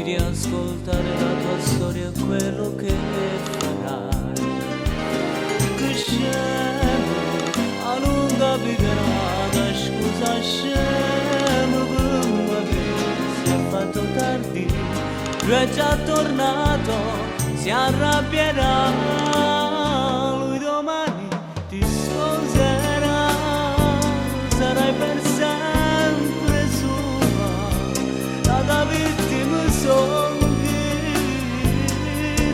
di riascoltare la tua storia e quello che farai. Che scemo, a lunga vita, scusa scemo, come si è fatto tardi, lui è già tornato, si arrabbierà, lui domani ti sposerà, sarai per sempre sua, la vittima sono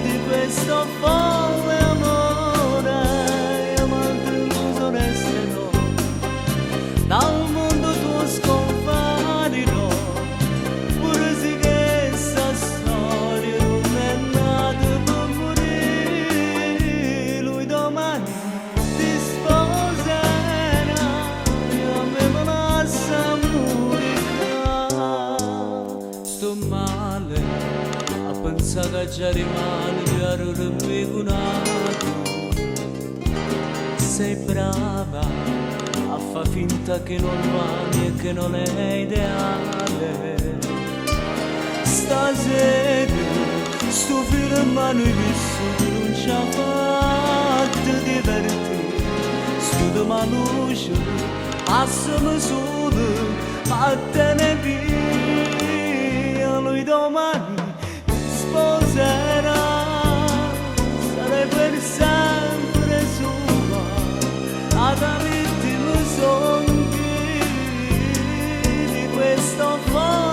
di questo folle amore, io mantenuto resterò, dal mondo tuo scomparirò, pure se questa storia non è nata per morire, lui domani ti sposerà, io a me me lascia morire. Sto male a pensare che già rimane di aver con altro. Sei brava a fa finta che non lo ami e che non è ideale. Stasera sto film hanno visto che non ci ha fatto divertire. Studio ma luce, passami solo, vattene via. Lui domani ti sposerà, sarai per sempre sua, la vittima son di questo folle.